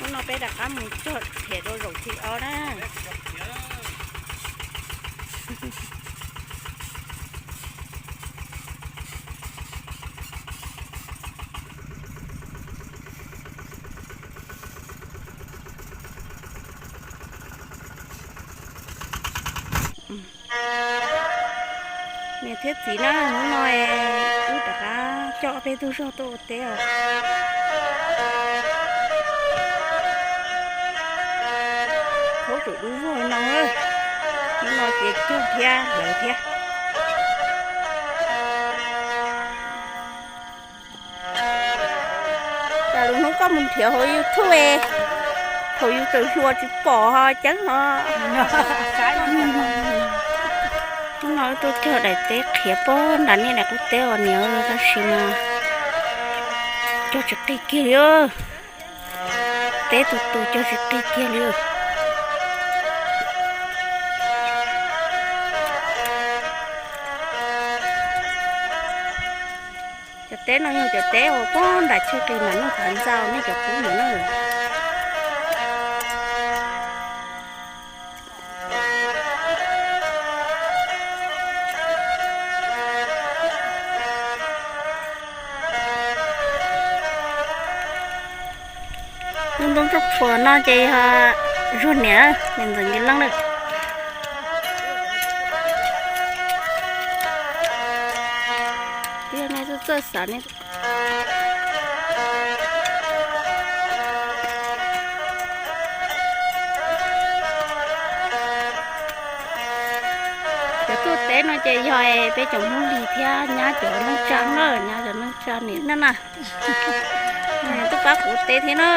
Hnub no peb rov qab mus cog qhiav rau zaum thib ob na. Niam thiab txiv na, hnub no wb rov qab coj peb tug zog tuaj ua teb os. Khaub tseem dub vog no, hnub no ces cog thiab hlawv thiab. Cas lwm hnub koj mus nrhiav hauv YouTube, thaum yus tseem hluas tsis pom ho ceeb no. Hnub no wb tuaj cog daim teb qhiav pog nram nej daim qub teb os niam, tab sis mas cog tsis qig kiag li. Teb tus tus cog tsis qig kiag li. Cov teb no yog cov teb uas pog nram chaw qis mam noj khav ntxa nej cov qub no na. Lub ntuj tsuj phuam no ces yog Zuag niam, niam ntxawm Nkis Leej lawm. Tiag no txawj txawj xav ne. Cov tuaj teb no ces yog peb cov Hmoob Lis thiab nyab cov neej tsa na, nyab cov neej tsa niam na na. Tuaj pab kuv teb thiab na.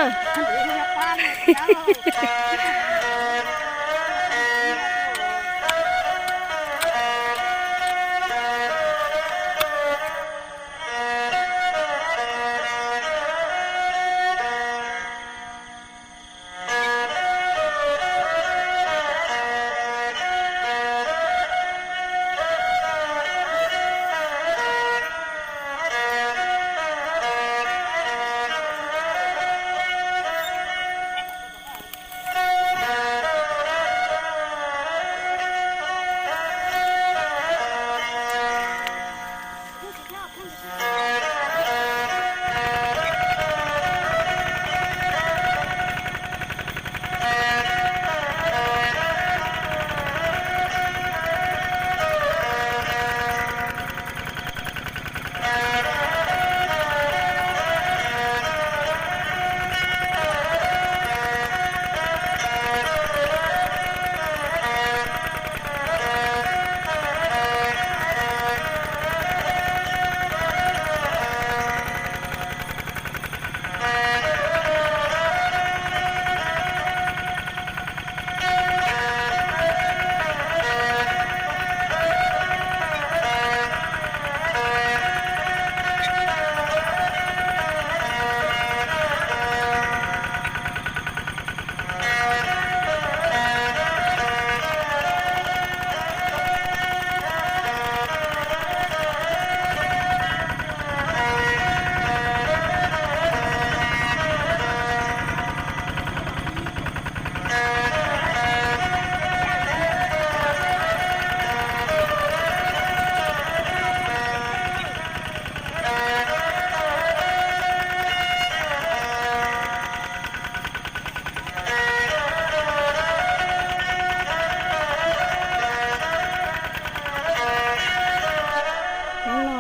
Hnub no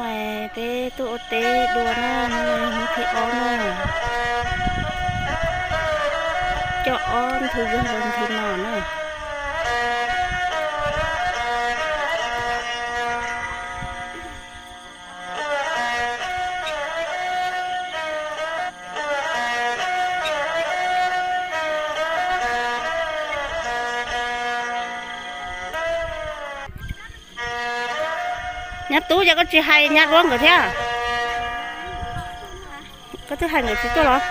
peb tuaj ua teb dua na, hnub no hnub thib ob na, coj ob ntug zog rau ntug no na. Nyab Tub, cas koj tsis hais Nyab Duab nkawd thiab? Koj twb hais nkawd tsis tuaj los?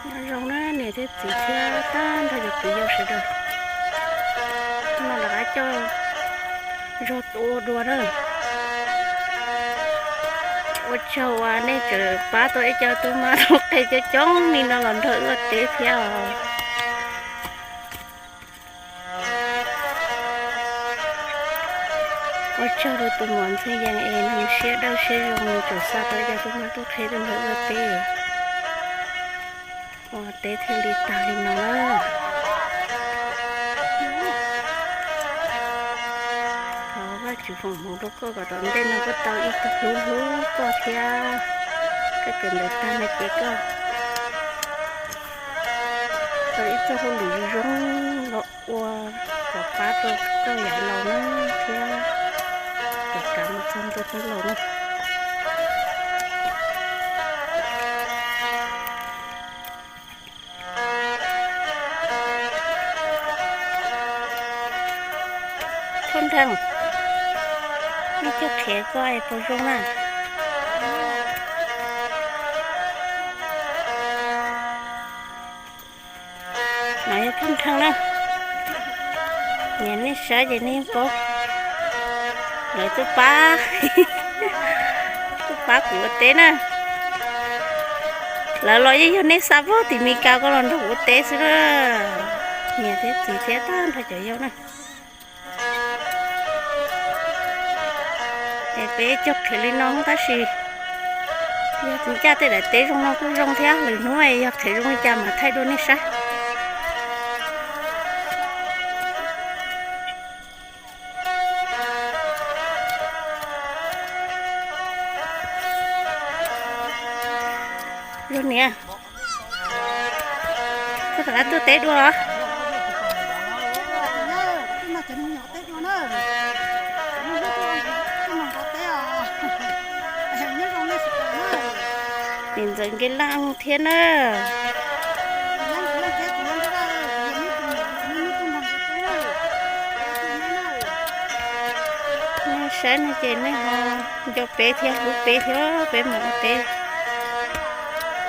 Nyob zoo na niam thiab txiv thiab tag nrho cov kwv yau sawv daws. No lawv coj zog tua dua na. Ua tsaug uas nej tseem pab tau ib co tub mab tub qhe coob coob li no los nrog wb ua teb thiab os. Ua tsaug rau tus muam Ntxhee Yees es nws siab dawb siab zoo, nws tseem xa tau ib co tub mab tub qhe tuaj nrog wb ua teb. Ua teb thiaj li tag li no na. Thov Vajtswv foom hmoov rau koj kom tom ntej no koj tau ib tug hlub hlub koj thiab, koj kawm ntawv tag no ces koj tau ib txoj hauj lwm zoo zoo los ua kom pab rau koj yav laus na thiab, kom kav mus txog ntua tau laus na. Phoj Nrheej, nej coj qhiav koj es puas zoo na? No yog Phoj Nrheej na. Niam nej saib ces nej yeej paub, lawv tuaj pab, tuaj pab kuv ua teb na. Lawv los yeej yog nej xa vog tim Mes Kas ko los nrog kuv ua teb xwb na. Niam thiab txiv thiab tag nrho cov yau na. Es peb cog qhiav li no tab sis yog ncaj tej daim teb zoo no kuj zoo thiab, lwm hnub yog qhiav zoo li cas mam thaij dua nej saib. Zoo niam, koj rov qab tuaj teb dua los? Niam ntxawm Nkej Laj thiab na. Nej saib no ces nej ho nco peb thiab hlub peb thiab, peb mus ua teb.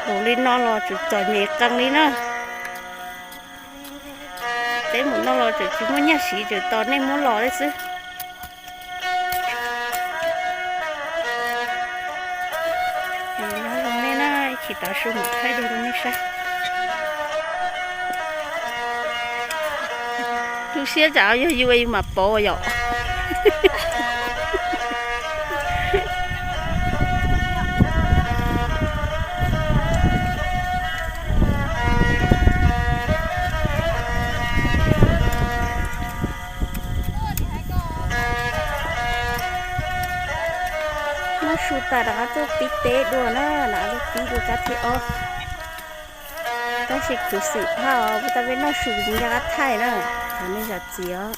Mus li no los tseem txom nyem qees li na. Teb mus no los tseem tsis muaj nyiaj siv, tseem tos nej muab los li xwb. Nyob zoo nej na, ib chim tav su mam thaij dua rau nej saib. Tu siab tsam yog yus yus mam pov yom. Noj su tas rov qab tuaj pib teb dua na, rov qab tuaj pib dua kab thib ob. Tab sis khuv xim phaj os, puag ta peb noj su nco qab thaij na, thov nej zam txim os.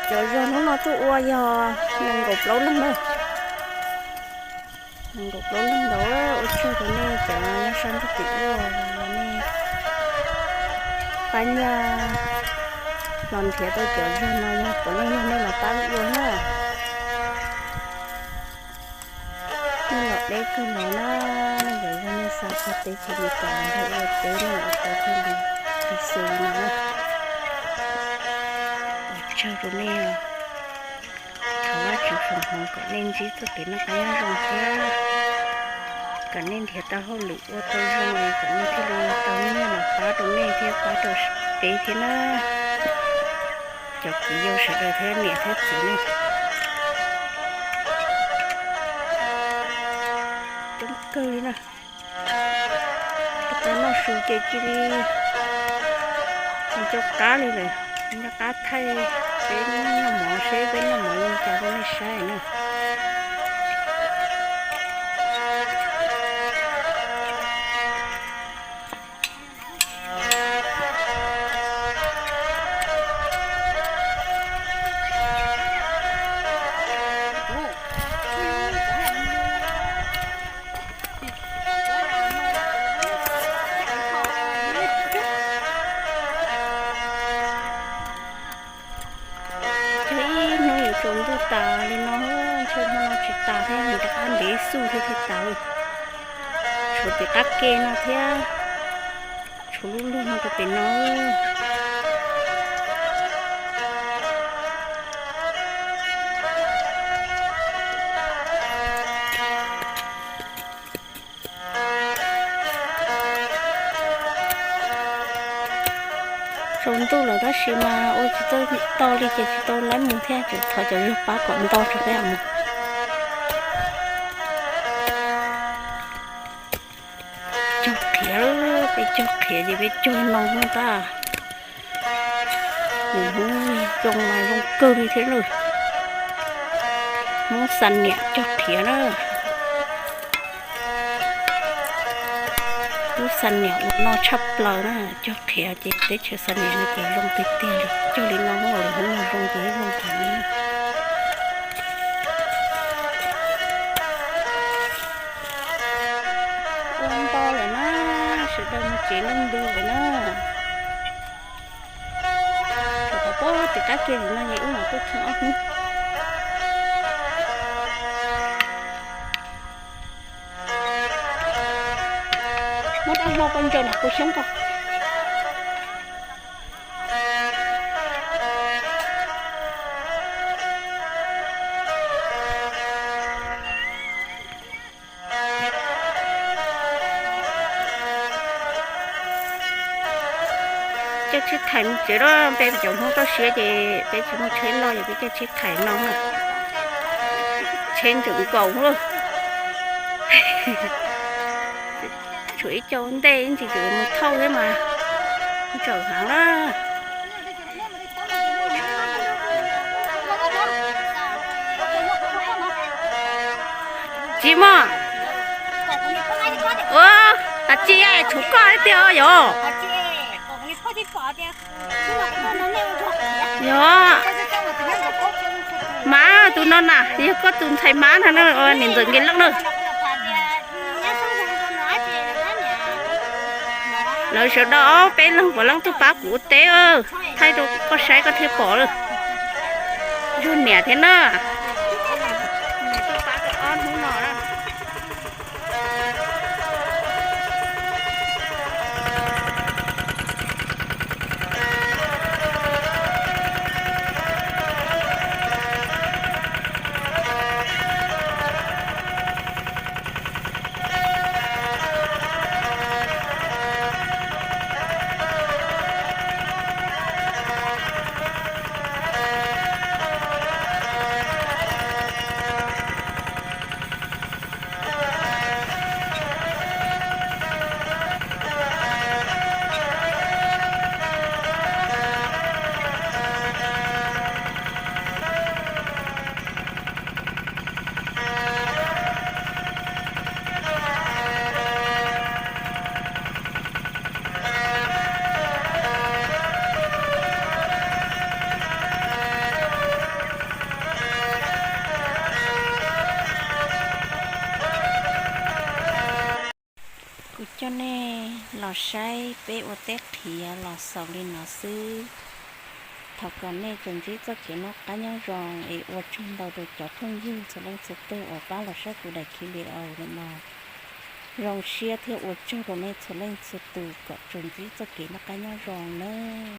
Cov zog hnub no tuaj ua yog nees nkaum plaub leeg na. Nees nkaum plaub leeg ntawd, ua tsaug rau nej cov nyob sab ntuj tim ub, nej pab nyaj los nrhiav tau cov zog no, yog puav leej yog nej los pab ua na. Nej los deb kawg los na, nej cov zog nej xa txog teb chaws Amelikas nrog ua teb no ua tau thiaj li tu xu no. Ua tsaug rau nej, thov Vajtswv foom hmoov kom nej ntsib txoj kev noj qab nyob zoo thiab, kom nej nrhiav tau hauj lwm ua tau zoo, kom nej thiaj li tau nyiaj los pab rau nej thiab pab rau peb thiab na. Cov kwv yau sawv daws thiab niam thiab txiv ne, coob kawg li na. Tau noj su ces cia li tsis nco qab li lawm. Nco qab thaij peb noj mov seb peb noj mov li cas rau nej saib na. Cog ib hnub yuav tsaus ntuj tas li no, ntshe hmo no tsis tas thiab, nws rov qab ntev xub thiab thiaj tas. Tshuav tim qab ke no thiab, Tshuav lub lug no rau pem no. Tsaus ntuj lawm tab sis mas ua tsis tau li ces tsis tau laib mus thiab, tseem thov cov yawg pab kom nto tso peb mus. Cog qhiav, peb cog qhiav ces peb cog no tab. Nws Hmoob zoo mas zoo kawg li thiab lawm. Hmoob xa niam cog qhiav na. Lub xa niam uas no tshaj plaws na, cog qhiav ces teb chaws xa niam no ces zoo tiag tiag li. Cog li no Hmoob los Hmoob mas zoo ces zoo kawg li. Ua nto lawm na, sawv daws mus tsev lawm ntug lawm na. Thaum pom tim qab kiag no ces wb mam tuaj txog ob hnub. Muab dab hlau koj ntsaws nram kuv xyoob ko. Caij tsheb thais mus tsev lawm, peb cov Hmoob toj siab ces peb tsis muaj tsheb loj ces peb caij tsheb thais no na. Tsheb ntseem nkaus lawm. Tshuav ib co ntej ib ntsis tseem mus thauj thiab mas ntsawm heev lawm. Tsis muaj. Ua, tsis, tshuav koj tiag yom. Yog, Mab tus no na, yog koj tus ntxhais Mab no na, niam ntxawm Nkis Leej na. Lawv sawv daws ob peb leeg puav leej tuaj pab kuv ua teb, thaij rau koj saib koj thiaj pom lawm. Yog niam thiab na. Tuaj pab tau ob hnub no na. Kuv coj nej los saib peb ua teb qhiav los xaus li no xwb. Thov kom nej tsuas ntsib txoj kev noj qab nyob zoo es ua tsaug ntau rau cov phooj ywg txhua leej txhua tug uas pab los saib kuv daim clip video no. Zoo siab thiab ua tsaug rau nej txhua leej txhua tus, kom tsuas ntsib txoj kev noj qab nyob zoo nawb.